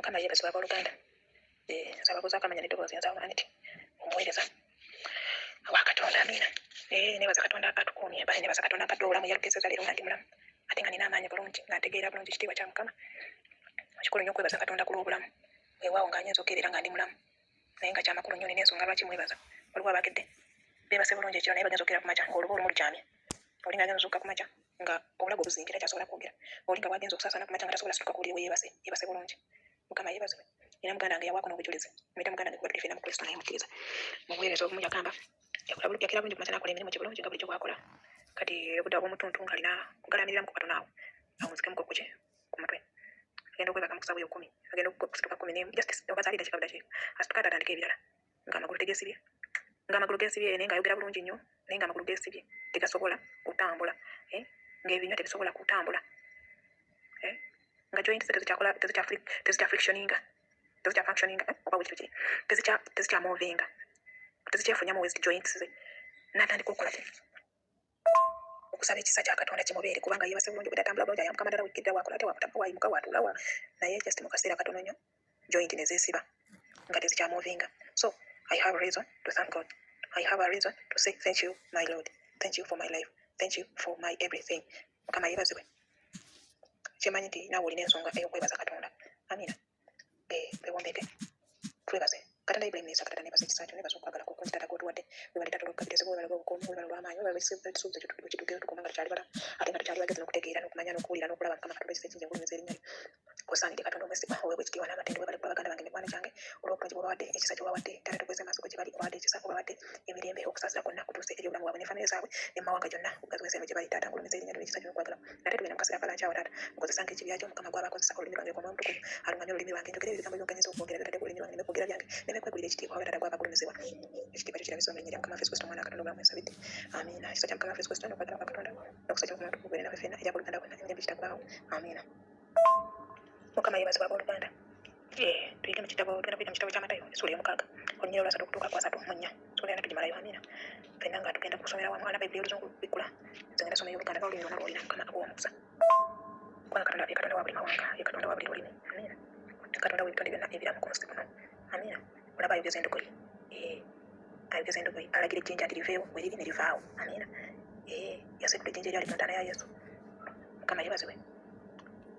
Mukama yeebazibwe abooluganda. Eh, nsaba kuzaako amanya n'eddoboozi nze Awo Annet omuweereza wa Katonda. Amiina. Eh, nebaza Katonda atukuumye. Bale nebaza Katonda ampadde obulamu yalugezeza leero nga ndi mulamu ate nga nina amaanyi bulungi nga ntegeera bulungi ekitiibwa kya Mukama. Kikulu nnyo okwebaza Katonda ku lw'obulamu. Weewaawo nga nyinza okukeera nga ndi mulamu naye nga kyamakulu nnyo nina ensonga lwaki mwebaza. Waliwo abakedde beebase bulungi ekiro naye bagenza okukeera ku makya ng'oluba olumu lukyamye. Oli ng'agenza ozuukuka ku makya nga obulago buzimbye takyasobola kwogera. Oli nga bw'agenza okusaasaana ku makya nga tasobola situka ku buliri bwe yeebase, yeebase bulungi. Mukama yeebazibwe. Era muganda wange yawaako n'obujulizi. Muyita muganda wange kuba tuli ffenna mu Kristo naye mukkiriza. Mu buweereza obumu yagamba, yakola bulungi, yakera bulungi ku makya n'akola emirimu gye bulungi nga bulijjo bw'akola. Kati obudde obw'omutuntu ng'alina kugalamiriramuko katono awo, awunzikemuko ku ki? Ku mutwe. Agenda okwebaka mu kusaawa eyo kkumi, agenda okusituka 11, just oba zaali dakiika budakiika, asituke ate atandike ebirala. Ng'amagulu tegeesibye. Ng'amagulu geesibye naye ng'ayogera bulungi nnyo, naye ng'amagulu geesibye tegasobola kutambula. Eh? Ng'ebinywa tebisobola kutambula. Eh? Nga joint ze tezikyakola, tezikya frictioninga, tezikya functioninga, eh? Oba bwekityo kiri. Tezikya, tezikya movinga. Tezikyefunyamu wezi joints ze. N'atandika okukola ki? Okusaba ekisa kya Katonda kimubeere kubanga yeebase bulungi bwe tatambula bulungi ayambuka amadala wekkirira wakola ate wakutama wayimuka watuula wa naye just mu kaseera katono nnyo joint ne zeesiba nga tezikyamovinga. So I have a reason to thank God. I have a reason to say thank you my Lord. Thank you for my life. Thank you for my everything. Mukama yeebazibwe. Kyemanyi nti naawe olina ensonga ey'okwebaza Katonda. Amina. Eh, twewombeke twebaze Katonda. Ibrahim ne Isaka, Taata, nebaza ekisa kyo, nebaza okwagala kwo okungi, Taata, kw'otuwadde. Webale, Taata, olw'obugabirizi bwo, webale olw'obukuumi, webale olw'amaanyi, webale olw'ekisuubizo kyo okitugeyo tukuuma nga tukyali balamu ate nga tukyali bagezi n'okutegeera n'okumanya n'okuwulira n'okulaba. Mukama Katonda, ekisa ekingi, engulumiza erinnya lyo. Osaanidde Katonda omwesigwa oweebwa ekitiibwa n'amatendo. Webale kuba baganda bange, mikwano gyange, olw'obulungi bw'obawadde, ekisa ky'obawadde. Taata, tukweze amaaso go gye bali, obawadde ekisa, obawadde emirembe, okusaasira kwonna kutuuse eri obulamu bwabwe ne famire zaabwe ne mu mawanga gyonna obugazi bw'ensi eno gye bali. Taata, ngulumiza erinnya lyo n'ekisa kyo n'okwagala. Nate tugenda mu kaseera ka lanki awo, Taata, nkozesa ng'ekibya kyo, Mukama gw'aba akozesa olulimi lwange, Omwoyo Omutukuvu aluŋŋamye olulimi lwange, njogere ebyo ebigambo by'oŋŋanyizza okwogera, by'otadde ku lulimi lwange, nneme kwogera byange, nneme kwegulira ekitiibwa, wabula Taata gw'aba agulumizibwa. Ekitiibwa kyo kirabisibwe mu linnya lya Mukama waffe Yesu Kristo, Omwana wa Katonda omulamu nsabidde. Amiina. Ekisa kya Mukama waffe Yesu Kristo, n'okwagala kwa Katonda, n'okusa kya Mukama Omutukuvu kubeere naffe ffenna, eri abooluganda bonna, emirembe egitaggwaawo. Amiina. Mukama yeebazibwe abooluganda. Eh, tuyige mu kitabo, tugenda kuyiga mu kitabo kya Matayo essuula ey'omukaaga olunyiriri olwasatu okutuuka ku asatu mu nnya. Essuula yonna tugimalayo, amiina. Ffenna nga tugenda kusomera wamu, alina Bayibuli y'Oluzungu bikkula, nze ngenda soma ey'Oluganda n'olulimi lwonna lw'olina. Mukama akuwe omukisa. Kubanga Katonda ye Katonda wa buli mawanga, ye Katonda wa buli lulimi, amiina. Katonda w'ebitonde byonna ebiramu ku nsi kuno, amiina. Olaba ayogeza endogoyi, eh, ayogeza endogoyi, alagira ejjinja nti liveewo, we liri ne livaawo, amiina. Eh, yasekula ejjinja eryali ku ntaana ya Yesu. Mukama yeebazibwe.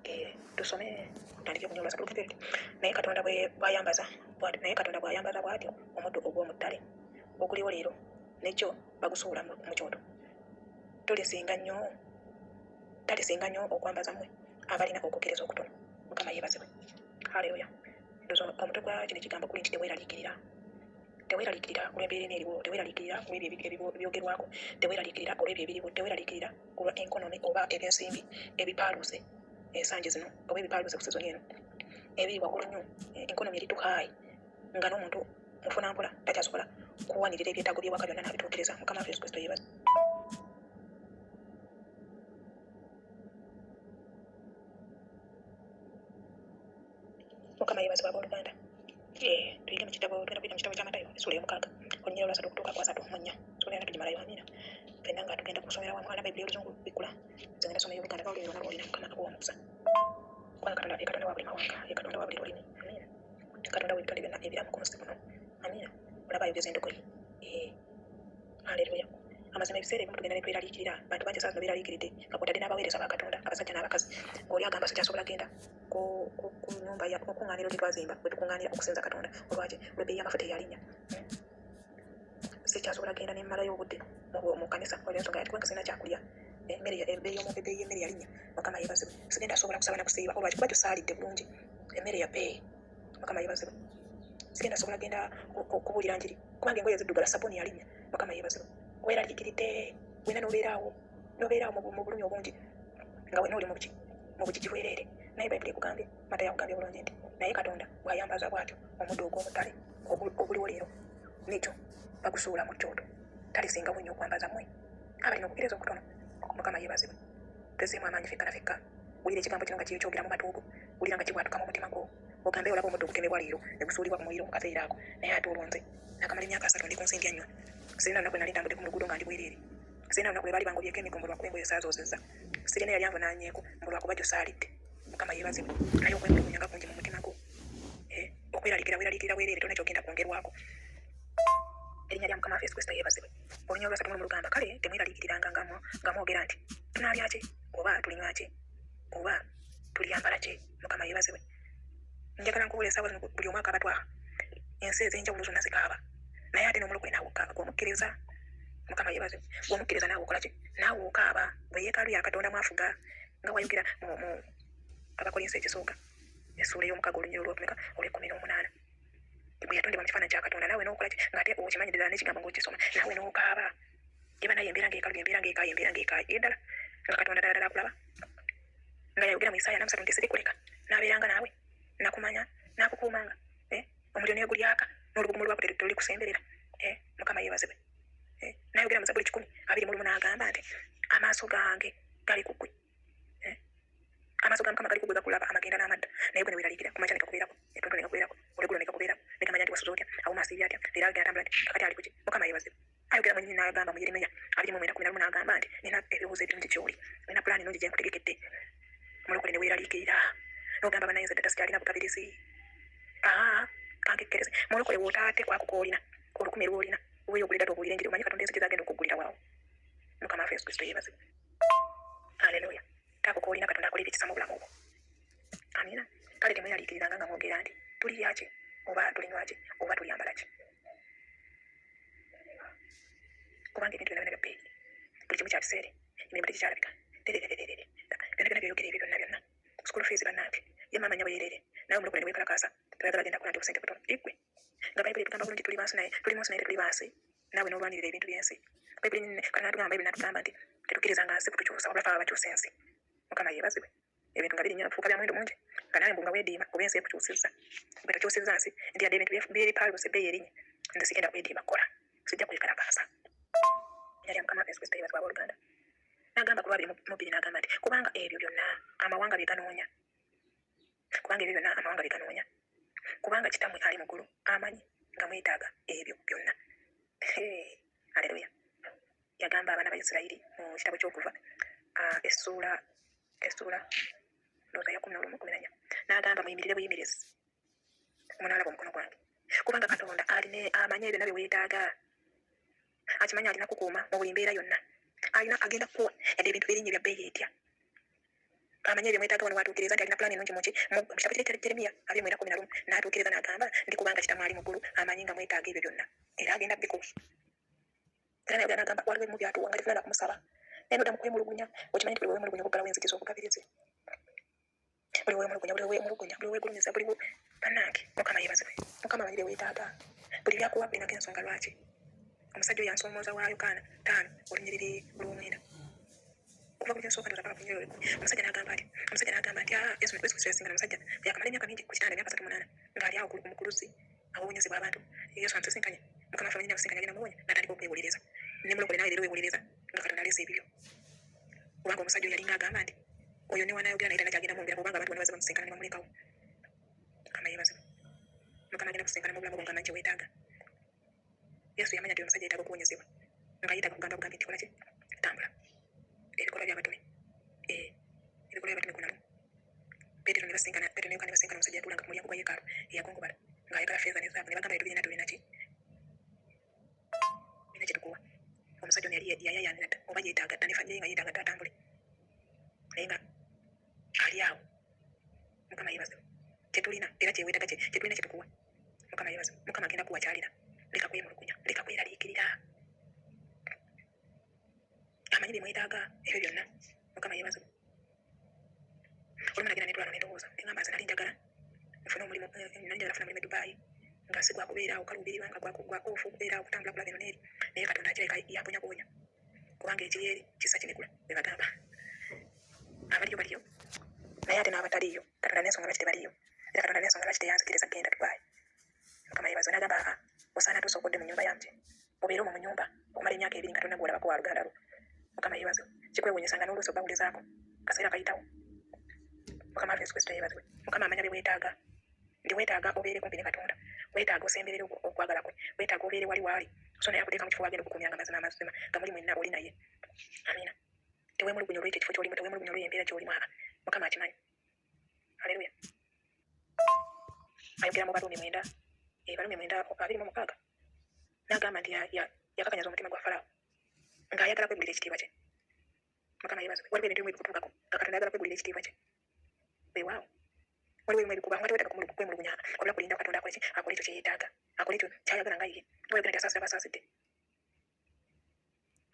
Eh, tusome tutandike kunywa olwasa tulugende nti naye Katonda bwe bw'ayambaza bw'atyo, naye Katonda bw'ayambaza bw'atyo omuddo ogw'omu ttale oguliwo leero n'ejjo bagusuula mu mu kyoto, tulisinga nnyo, talisinga nnyo okwambaza mmwe abalina okukkiriza okutono? Mukama yeebazibwe. Haleluya. Ndowooza omutwe gwa kino ekigambo guli nti teweeraliikirira. Teweeraliikirira olw'embeera eno eriwo, teweeraliikirira olw'ebyo ebyogerwako, teweeraliikirira olw'ebyo ebiriwo, teweeraliikirira ku lwa enkonomi oba ebyensimbi ebipaaluuse ensangi zino oba ebipaaluuse ku sizoni eno ebiri waggulu nnyo, enkonomi eri too high nga n'omuntu mufunampola takyasobola kuwanirira ebyetaago by'ewaka byonna n'abituukiriza. Mukama waffe Yesu Kristo yeebazibwe. Mukama yeebazibwe abooluganda. Eh, tuyige mu kitabo, tugenda kuyiga mu kitabo kya Matayo essuula ey'omukaaga olunyiriri olwasatu okutuuka ku 34. Essuula yonna tugimalayo, amiina. Ffenna nga tugenda kusomera wamu, alina Bayibuli y'Oluzungu bikkula, nze ngenda soma ey'Oluganda n'olulimi lwonna lw'olina. Mukama akuwe omukisa. Kubanga Katonda ye Katonda wa buli mawanga, ye Katonda wa buli lulimi, amiina. Katonda w'ebitonde byonna ebiramu ku nsi kuno, amiina. Olaba ayogeza endogoyi, eh, aleluya. Amazima ebiseera ebimu tugenda ne tweraliikirira, bantu bangi essaawa zino beeraliikiridde nga kw'otadde n'abaweereza ba Katonda, abasajja n'abakazi, ng'oli agamba sikyasobola genda ku, ku, ku nyumba ya, ku kuŋŋaaniro lye twazimba we tukuŋŋaanira okusinza Katonda. Olwaki? Olw'ebbeeyi y'amafuta eyalinnya. Hmm. Sikyasobola genda ne mmalayo obudde mu, mu kkanisa olw'ensonga yati kubanga sirina kyakulya. Emmere, ebbeeyi y'omu, ebbeeyi y'emmere yalinnya. Mukama yeebazibwe. Sigenda sobola kusaba na kusiiba. Olwaki? Kuba tusaalidde bulungi. Emmere ya bbeeyi. Mukama yeebazibwe. Sigenda sobola genda kubuulira njiri kubanga engoye ziddugala, sabbuuni yalinnya. Mukama yeebazibwe. Weeraliikiridde wena n'obeera awo, n'obeera awo mu bulumi obungi nga wena oli mu buki, mu bugigi bwereere. Naye Bayibuli ekugambye, Matayo akugambye bulungi nti naye Katonda bw'ayambaza bw'atyo omuddo ogw'omu ttale oguliwo leero n'ejjo bagusuula mu kyoto, talisingawo nnyo okwambaza mmwe abalina okukkiriza okutono? Mukama yeebazibwe. Tuzzeemu amaanyi fekka na fekka. Wulira ekigambo kino nga kyogera mu matu go, wulira nga kibwatuka mu mutima gwo. Ogambe olaba omuddo ogutemebwa leero ne gusuulibwa ku muliro mu kaseera ako, naye ate olwo nze nakamala emyaka 30 ndi ku nsi ndya nnywa. Sirina lunaku lwe nali ntambuddeko mu luguudo nga ndi bwereere. Sirina lunaku lwe baali bangobyeko emiggo mbu lwakuba engoye saazoozezza. Sirina eyali anvunaanyeeko mbu lwakuba gy'osaalidde. Mukama yeebazibwe. Naye okwemulugunya nga kungi mu mutima gwo. kweraliikirira bwereere, tolina kyogenda kwongerwako. Erinnya lya Mukama waffe Yesu Kristo yeebazibwe. Olunyiriri olwasatu mu lumu lugamba, kale temweraliikiriranga nga mwogera nti tunaalya ki oba tulinywa ki oba tulyambala ki. Mukama yeebazibwe. Njagala nkubuulire essaawa zino buli omu akaaba twaha. Ensi ez'enjawulo zonna zikaaba. Naye ate n'omulokole naawe okaaba gw'omukkiriza. Mukama yeebazibwe. Gw'omukkiriza naawe okola ki? Naawe okaaba. Bwe yeekaalu ya Katonda mwafuga nga wayogera mu Abakolinso ekisooka essuula ey'omukaaga olunyiriri olw'okumeka olw'ekkumi n'omunaana. Bwe yatondebwa mu kifaananyi kya Katonda naawe n'okola ki? Ng'ate okimanyi ddala n'ekigambo ng'okisoma naawe n'okaaba. Eba naye embeera ng'ekalubye, embeera ng'ekaaya, embeera ng'ekaaya. Ye ddala nga Katonda ddala ddala akulaba. Nga yayogera mu Isaaya 43 nti sirikuleka n'abeeranga naawe nakumanya n'akukuumanga. Eh, omuliro ne gulyaka n'olubugumu lwako terulikusemberera. Eh, Mukama yeebazibwe. Eh, n'ayogera mu Zabbuli 121 n'agamba nti amaaso gange gali ku ggwe. Eh, amaaso ga Mukama gali ku ggwe gakulaba amagenda n'amadda. Naye gwe ne weeraliikirira ku makya ne gakubeerako, ettuntu ne gakubeerako, olweggulo ne gakubeerako, ne gamanya nti wasuze otya, awo maasiibye atya, leero agenda atambula atya, kakati ali ku ki? Mukama yeebazibwe. Ayogera mwennyini n'agamba mu Yeremiya 29:11 n'agamba nti nina ebirowoozo ebirungi gy'oli, nina pulaani nnungi gye nkutegekedde. Mulokole ne weeraliikirira n'ogamba bannange nze ddala sikyalina bugabirizi. Aa, kankekkereze. Mulokole w'otaate kwako k'olina, olukumi lw'olina, weeyogule data obuulire enjiri omanye Katonda ensi gye zagenda okuggulira waawo. Mukama waffe Yesu Kristo yeebazibwe. Aleluya. Taako k'olina Katonda akola ebyekisa mu bulamu bwo. Amiina. Kale temweraliikiriranga nga mwogera nti tulirya ki oba tulinywa ki oba tulyambala ki. Kubanga ebintu byonna byonna bya bbeeyi, buli kimu kya buseere, emirimu tegikyalabika, tererererere, byonna byonna by'oyogera ebyo byonna byonna, school fees bannange, ye maama nnyabo yeereere, naawe omulokole ne weekalakaasa, toyagala genda kukola nti obusente butono, iggwe nga Bayibuli etugamba bulungi tuli bansi naye tuli mu nsi naye tetuli bansi, naawe n'olwanirira ebintu by'ensi. Bayibuli Katonda n'atugamba, Bayibuli n'atugamba nti tetukkirizanga nsi kutukyusa wabula ffe abakyusa ensi. Mukama yeebazibwe. Ebintu nga biri nnyo bifuuka bya muwendo mungi nga naawe mbu nga weediima oba ensi ekukyusizza. Bwe tokyusizza nsi nti yadde ebintu byeripaaluuse ebbeeyi erinnya, nze sigenda kwediima kukola, sijja kwekalakaasa. Erinnya lya Mukama waffe Yesu Kristo yeebazibwe abooluganda. N'agamba ku lw'abiri mu bbiri n'agamba nti kubanga ebyo byonna amawanga bye ganoonya, kubanga ebyo byonna amawanga bye ganoonya, kubanga Kitammwe ali mu ggulu amanyi nga mwetaaga ebyo byonna. Aleluya. Yagamba abaana ba Isirayiri mu kitabo ky'Okuva essuula ndowooza ya 11 14 n'agamba muyimirire buyimirizi munaalaba omukono gwange, kubanga Katonda alina amanyi ebyo byonna bye weetaaga, akimanyi alina kukuuma mu buli mbeera yonna, alina agenda kukuwa yadde ebintu birinye bya bbeeyi etya, amanyi ebyo mwetaaga. Wano watuukiriza nti alina pulaani ennungi muki mu kitabo kiri ekya Jeremiya 29:11 n'atuukiriza n'agamba nti kubanga Kitammwe ali mu ggulu amanyi nga mwetaaga ebyo byonna era agenda bikuwa. Era naye n'agamba waliwo ebimu byatuwa nga tetulina kumusaba, naye nodda mu kwemulugunya. Okimanyi nti buli weemulugunya okuggalawo enzigi z'obugabirizi, buli weemulugunya, buli weemulugunya, buli weegulumiza, buli bannange. Mukama yeebazibwe. Mukama amanyi bye weetaaga, buli byakuwa birinako ensonga lwaki. Omusajja oyo ansoomooza wa Yokaana 5 olunyiriri olw'omwenda okuva ku nsooka ndowooza paka ku lunyiriri olw'ekkumi. Omusajja n'agamba nti aa Yesu Yesu Kristo yasinkana omusajja yakamala emyaka mingi ku kitanda, emyaka 38, ng'ali awo ku luzzi awowonyezebwa abantu. Yesu amusisinkanye, Mukama waffe mwennyini amusisinkanye, agenda muwonya, n'atandika okwewolereza. Ne mulokole naawe leero weewolereza nga Katonda aleese ebibyo, kubanga omusajja oyo yalinga agamba nti oyo ne wanaayogera naye talina kyagenda mwongera, kubanga abantu bonna bazze bamusisinkana ne bamulekawo. Mukama yeebazibwe. Mukama agenda kusisinkana mu bulamu bwo ng'amanyi kye weetaaga. Yesu yamanya nti omusajja yeetaaga okuwonyezebwa, nga yeetaaga kugamba bugambi nti kola ki, tambula. Ebikolwa by'Abatume, Ebikolwa by'Abatume 11, Peetero ne basinkana, Peetero ne Yokaana ne basinkana omusajja yatuulanga ku mulyango gwa yeekaalu eyagongobala ng'ayagala ffeeza ne zaabu, ne bagamba tetulina, tulina ki, tulina kye tukuwa. Omusajja ono yali yayayaanira dda oba yeetaaga dda ne famire ye nga yeetaaga dda atambule, naye nga ali awo. Mukama yeebazibwe. Kyetulina era kyeweetaaga kyetulina kye tukuwa. Mukama yeebazibwe. Mukama agenda kuwa kyalina. Leka kwemulugunya, leka kweraliikirira, amanyi bye mwetaaga ebyo byonna. Mukama yeebazibwe. Olumu nagenda netulano nendowooza neŋŋamba nze nali njagala nfune omulimu, nali njagala funa mulimu e Dubai nga si gwakubeera awo kaluubirirwa nga gwa off okubeera awo kutambula kulaba eno n'eri, naye Katonda akirabika yamponya buwonya, kubanga ekiri eri kisa kinegula bwe bagamba. Abaliyo baliyo, naye ate n'abataliiyo Katonda n'ensonga lwaki tebaliiyo, era Katonda n'ensonga lwaki teyanzikiriza kugenda Dubai. Mukama yeebazibwe. N'agamba aa osaana tuusa okudde mu nnyumba yange obeere omwo mu nnyumba okumala emyaka 2 nga tonna gw'olabako wa luganda lwo. Mukama yeebazibwe. Kikwewuunyisa nga n'oluusi obawulizaako kaseera kayitawo. Mukama waffe Yesu Kristo yeebazibwe. Mukama amanya bye weetaaga nti weetaaga obeere kumpi ne Katonda, weetaaga osemberere okwagala kwe, weetaaga obeere wali waali so naye akuteeka mu kifo wagenda okukuumira nga mazima amazima nga muli mwenna oli naye. Amiina. Teweemulugunya olw'ekyo ekifo ky'olimu, teweemulugunya olw'eyo embeera gy'olimu. Aa, Mukama akimanyi. Aleluya. Ayogera mu Baruumi 9. Abaruumi 9:26 n'agamba nti yakakanyaza omutima gwa Falaawo ng'ayagala kwegulira ekitiibwa kye. Mukama yeebazibwe. Waliwo ebintu ebimu ebikutuukako nga Katonda ayagala kwegulira ekitiibwa kye. Weewaawo waliwo ebimu ebikuba nga tewetaaga kwemulugunya wabula kulinda Katonda akole ki? Akole ekyo kye yeetaaga, akole ekyo ky'ayagala nga ye. Nga wayogera nti asaasira b'asaasidde.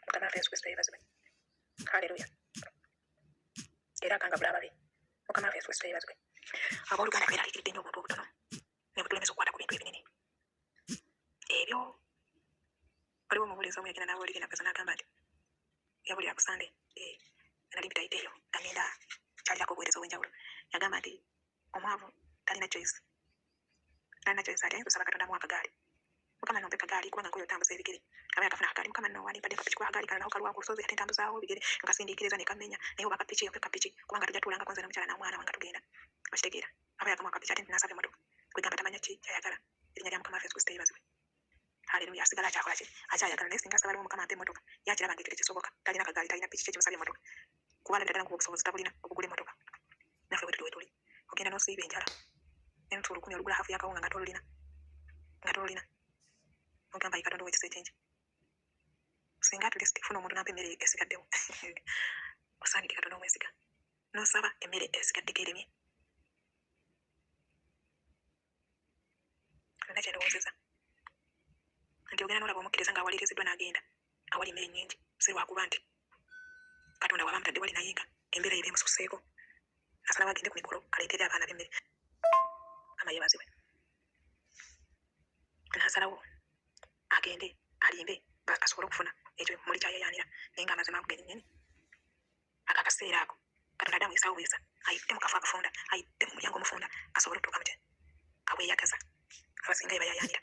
Mukama waffe Yesu Kristo yeebazibwe. Haleluya. Era akangavvula ababi. Mukama waffe Yesu Kristo yeebazibwe. Abooluganda tweraliikiridde nnyo obuntu obutono ne butulemesa okukwata ku bintu ebinene. Ebyo waliwo omubuulizi omu yagenda n'abuulira ennaku n'agamba nti yabuulira ku Sande nali mpitayita eyo nga ngenda kyalirako obuweereza obw'enjawulo. Yagamba nti omwavu talina choice, talina choice, ati ayinza osaba Katonda amuwe akagaali. Mukama nno mpe kagaali kubanga nkooye otambuza ebigere. Aba yakafuna akagaali, Mukama nno wandimpadde kapiki kuba akagaali kano nako kalwawo ku lusozi ate ntambuzaawo ebigere nkasindiikiriza ne kammenya, naye oba kapiki ompe kapiki kubanga tujja tuulangako nze n'omukyala n'omwana wange nga tugenda. Okitegeera? Aba yakamuwa kapiki ate n'asaba emmotoka. Kwegamba tamanya ki ky'ayagala. Erinnya lya Mukama waffe Yesu Kristo yeebazibwe. Haleluya. Asigala akyakola ki? Akyayagala. Naye singa asaba lumu Mukama ampe emmotoka, ye akiraba ng'ekyo tekisoboka. Talina kagaali, talina piki, ki ekimusabye emmotoka? Kuba alabira ddala ng'obusobozi tabulina obugula emmotoka. Naffe bwe tutyo bwe tuli. Ogenda n'osiiba enjala n'enusu olukumi olugula hafu y'akawunga nga tolulina, nga tolulina. Ogamba ye Katonda ow'ekisa ekingi. Singa at least funa omuntu n'ampa emmere esigaddewo. Osaanidde Katonda omwesiga. N'osaba emmere esigaddeko eremye. Nina kye ndowoozeza nti ogenda n'olaba omukkiriza ng'awaliriziddwa n'agenda awali emmere ennyingi, si lwakuba nti Katonda bw'aba amutadde wali naye nga embeera ye eba emususseeko, n'asalawo agende ku mikolo aleetere abaana be emmere. Mukama yeebazibwe. N'asalawo agende alimbe asobole okufuna ekyo muli ky'ayayaanira, naye ng'amazima ago gennyini ako akaseera ako Katonda adde amuyisaawo buyisa ayite mu kafo akafunda, ayite mu mulyango omufunda asobole okutuuka mu kye aweeyagaza abasinga ye bayayaanira.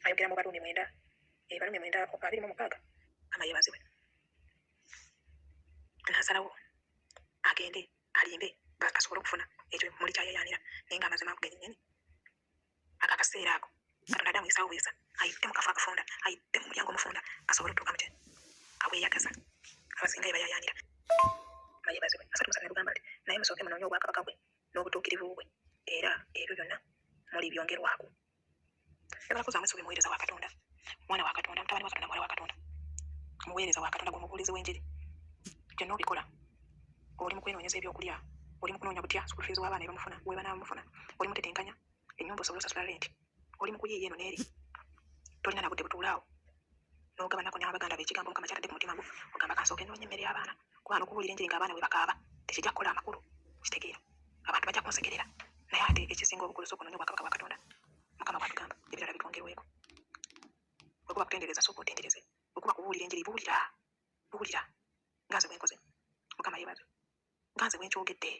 Ayogera mu Baruumi 9, Abaruumi 9:26. Mukama yeebazibwe. N'asalawo agende alimbe asobole okufuna ekyo muli ky'ayayaanira, naye ng'amazima ago gennyini ako akaseera ako Katonda adde amuyisaawo buyisa ayite mu kafo akafunda, ayite mu mulyango omufunda asobole okutuuka mu kye aweeyagaza abasinga ye bayayaanira. Mukama yeebazibwe. 33 ne bugamba nti, Naye musooke munoonye obwakabaka bwe n'obutuukirivu bwe, era ebyo byonna mulibyongerwako. Njagala kuzzaamu essuubi muweereza wa Katonda, mwana wa Katonda, mutabani wa Katonda, muwala wa Katonda, muweereza wa Katonda, gwe mubuulizi w'enjiri. Byonna obikola. Oli mu kwenoonyeza ebyokulya, oli mu kunoonya butya school fees w'abaana ebamufuna, we banaamufuna, oli mutetenkanya ennyumba osobole osasula rent, oli mu kuyiiya eno n'eri. Tolina na budde butuula awo n'ogabanako n'abaganda bo ekigambo Mukama ky'atadde ku mutima gwo, ogamba kansooke nnoonye emmere y'abaana kuba n'okubuulira enjiri ng'abaana bwe bakaaba tekijja kukola amakulu. Kitegeera. Abantu bajja kunsekerera, naye ate ekisinga obukulu sooka onoonye obwakabaka bwa Katonda. Mukama bw'atugamba, ebirala bitwongerweko. Bwe kuba kutendereza sooka otendereze, bwe kuba kubuulira enjiri buulira, buulira nga nze bwe nkoze. Mukama yeebazibwe nga nze bwe nkyogedde.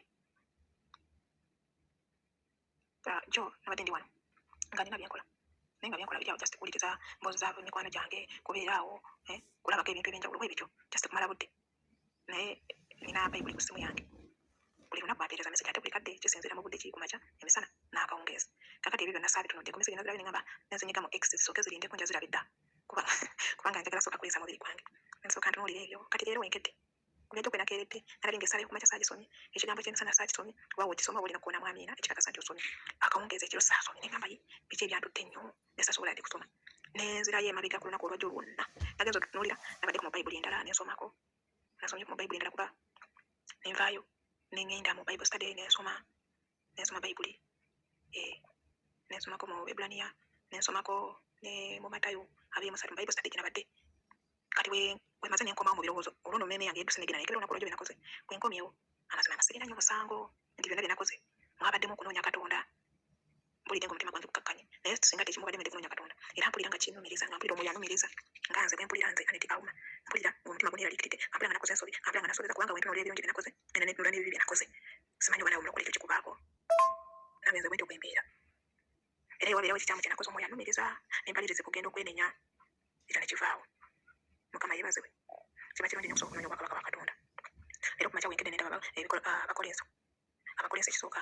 Jjo nabadde ndi wano nga nina bye nkola naye nga bye nkola biri awo just kuwuliriza mboozi za mikwano gyange, kubeera awo kulabako ebintu eby'enjawulo bwe bityo just kumala budde. Naye nina bayibuli ku ssimu yange buli lunaku bampeereza message ate buli kadde kisinziira mu budde ki ku makya emisana n'akawungeezi. Kaakati ebyo byonna saabitunuddeko message nazirabye ne ŋŋamba ne nzinyiga mu X zisooke zirindeko nja ziraba edda kuba kubanga njagala sooka kuliisa mubiri gwange ne nsooka ntunuulire ebyo kati leero wenkedde ku byajjo kwe nakeeredde nalabye ng'essaala y'oku makya saagisomye ekigambo ky'emisana saakisomye kuba w'okisoma oba olina kukoonamu amiina ekikakasa nti osomye akawungeezi ekiro saasomye ne ŋŋamba yi biki ebyantutte ennyo ne sasobola yadde kusoma ne nzirayo emabega ku lunaku olwajjo lwonna nagenze otutunuulira nabaddeko mu bayibuli endala ne nsomako nasomye mu bayibuli endala kuba ne nvaayo ne ŋŋenda mu bible study ne nsoma ne nsoma bayibuli ne nsomako mu Bebbulaniya ne nsomako ne mu Matayo 23 mu bible study gye nabadde kati bwe bwe maze ne nkomawo mu birowoozo olwo nno mmeeme yange yedduse negenda nekebera olunaku olwajjo bye nakoze bwe nkomyewo amazima nga sirina nnyo musango nti byonna bye nakoze mwabaddemu okunoonya Katonda mpulidde ng'omutima gwange gukakkanye naye singa tekimubadde mede kunoonya Katonda era mpulira nga kinnumiriza nga mpulira omwoyo anumiriza nga nze bwe mpulira nze Annet Auma mpulira ng'omutima guneeraliikiridde nga mpulira nga nakoze ensobi nga mpulira nga nasobeza kubanga bwe ntunuulira ebirungi bye nakoze ngenda ne ntunula n'ebibi bye nakoze simanyi oba naawe omulokole ekyo kikubaako nange nze bwentyo bwe mbeera era ewabeerawo ekikyamu kye nakoze omwoyo annumiriza ne mpaliriza okugenda okwenenya ekyo ne kivaawo. Mukama yeebazibwe. Kiba kirungi nnyo okusooka okunoonya obwakabaka bwa Katonda. Leero ku makya wenkedde ne ndaba Abakolinso, Abakolinso ekisooka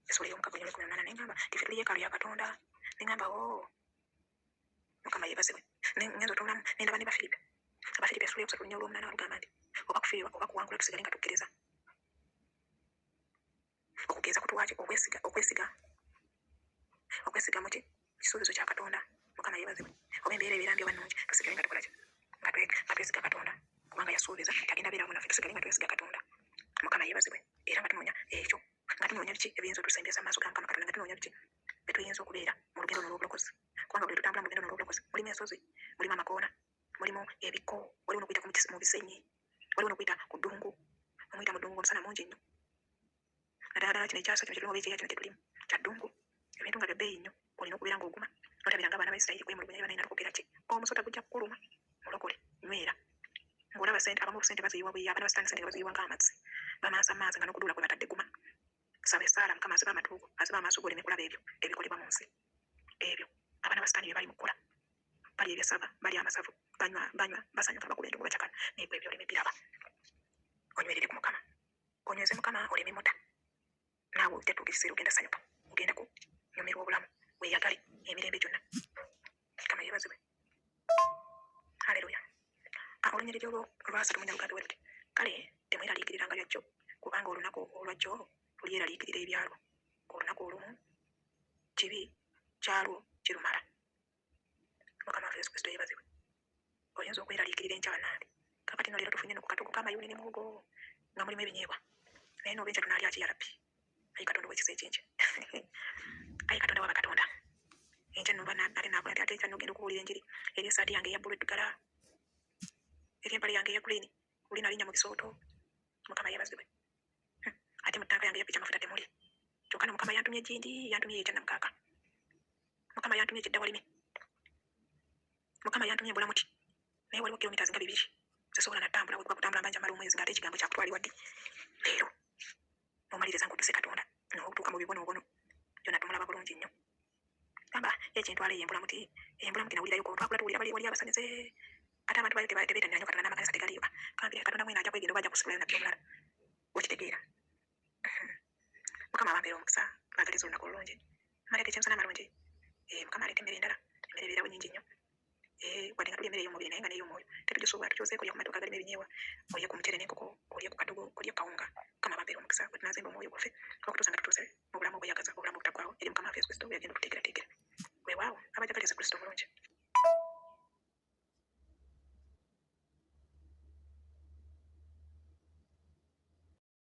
essuula ey'omukaaga olunyiriri lw'ekkumi na munaana ne ŋŋamba nti ffe tuli yeekaalu ya Katonda. Ne ŋŋamba, Oo, Mukama Mukama yeebazibwe. Ngenza otunulamu ne ndaba ne Bafiripi. Abafiripi essuula eyokusatu olunya olw'omunaana balugamba nti oba kufiirwa oba kuwangula tusigale nga tukkiriza. Okukkiriza kutuwa ki? Okwesiga, okwesiga, okwesiga mu ki? Kisuubizo kya Katonda. Mukama yeebazibwe. Oba embeera ebeera mbi oba nnungi, tusigale nga tukola ki? Nga twesiga Katonda, kubanga yasuubiza nti agenda beera wamu naffe. Tusigale nga twesiga Katonda. Mukama yeebazibwe. Era nga tunoonya ekyo, nga tunoonya biki ebiyinza otusembeza mu maaso ga Mukama Katonda, nga tunoonya biki bye tuyinza okubeera mu lugendo luno olw'obulokozi. Kubanga buli lwe tutambula mu lugendo luno olw'obulokozi, mulimu ensozi, mulimu amakoona, mulimu ebikko, waliwo n'okuyita mu bisenyi, waliwo n'okuyita ku ddungu. Omuyita mu ddungu omusana mungi nnyo. Naddala ddala kino ekyasa kino kye tulimu oba ekyeya kino kye tulimu kya ddungu. Ebintu nga bya bbeeyi nnyo. Olina okubeera ng'oguma. Notabeera ng'abaana ba Isirayiri kwemulugunya banaye nalokokera ki? Omusota gujja kukuluma. Mulokole, nywera. Ng'olaba ssente, abamu ssente baziyiwa buyiyi, abaana ba sitaani ssente nga baziyiwa ng'amazzi. Bamansa mansa nga n'okuduula kwe batadde guma. Saba essaala Mukama azibe amatu go, azibe amaaso go oleme kulaba ebyo ebikolebwa mu nsi. Ebyo abaana ba sitaani bye bali mu kukola. Balya ebyasava, balya amasavu, banywa, banywa, basanyuka, bakuba endongo, bacakala. Naye gwe ebyo oleme biraba. Onywerere ku Mukama. Onyweze Mukama oleme muta. Naawe ojja tuuka ekiseera ogenda sanyuka. Ogenda kunyumirwa obulamu. Weeyagale emirembe gyonna. Mukama yeebazibwe. Haleluya. Ah, olunyiriri olwo olwasatu munya lugambe bwe luti. Kale temweraliikiriranga bya jjo, kubanga olunaku olwa jjo lulyeraliikirira ebyalwo. Olunaku olumu kibi kyalwo kirumala. Mukama waffe Yesu Kristo yeebazibwe. Oyinza okweraliikirira enkya bannange. Kaakati no leero tufunye no ku katogo k'amayuuni ne muwogo nga mulimu ebinyeebwa. Naye n'oba enkya tunaalya ki ya Rabbi? Ayi Katonda ow'ekisa ekingi. Ayi Katonda wa bakatonda. Enkya nno mba ate naakola nti ate enkya nno ogenda okubuulira enjiri eri essaati yange eya bbulu eddugala. Eri empale yange eya green. Luli nalinnya mu bisooto. Mukama yeebazibwe. Ate mu ttanka yange eya piki amafuta temuli. Kyokka no Mukama yantumye gindi, yantumye eyo ekyannamukaaka. Mukama yantumye ekiddawalime. Mukama yantumye mbula muti. Naye waliwo kilometers nga bibiri. Sisobola natambula, wekuba kutambula mbanja mala omwezi ng'ate ekigambo kyakutwalibwa ddi? Leero. N'omaliriza ng'odduse Katonda. N'otuuka mu bibonoobono. Yona tumulaba bulungi nnyo. Gamba, ekyentwala eyo embula muti, embula muti nawulirayo ko twakula tuwulira bali wali abasamize. Ate abantu bayo tebeetanira nnyo Katonda n'amakanisa tegaliiyo. Ah, kambire Katonda mwene ajja kwegenda oba ajja kusikulayo nabbi omulala. Okitegeera. Mukama abampeere omukisa, mbagaliza olunaku olulungi. Maleeta ekyemisana amalungi. Eh, Mukama aleeta emmere endala. Emmere ebeerawo nnyingi nnyo. Eh, wadde nga tulya emmere ey'omubiri naye nga n'ey'omwoyo tetugisuubula. Tukyozeeko olye ku maduuka agalimu ebinyeebwa, olye ku muceere n'enkoko, olye ku kadogo, olye ku kawunga. Mukama abampeere omukisa bwe tunaazimba omwoyo gwaffe okutuusa nga tutuuse mu bulamu obweyagaza, obulamu obutaggwaawo eri Mukama waffe Yesu Kristo bwe yagenda okututeekerateekera. Weewaawo, abajagaliza Kristo omulungi.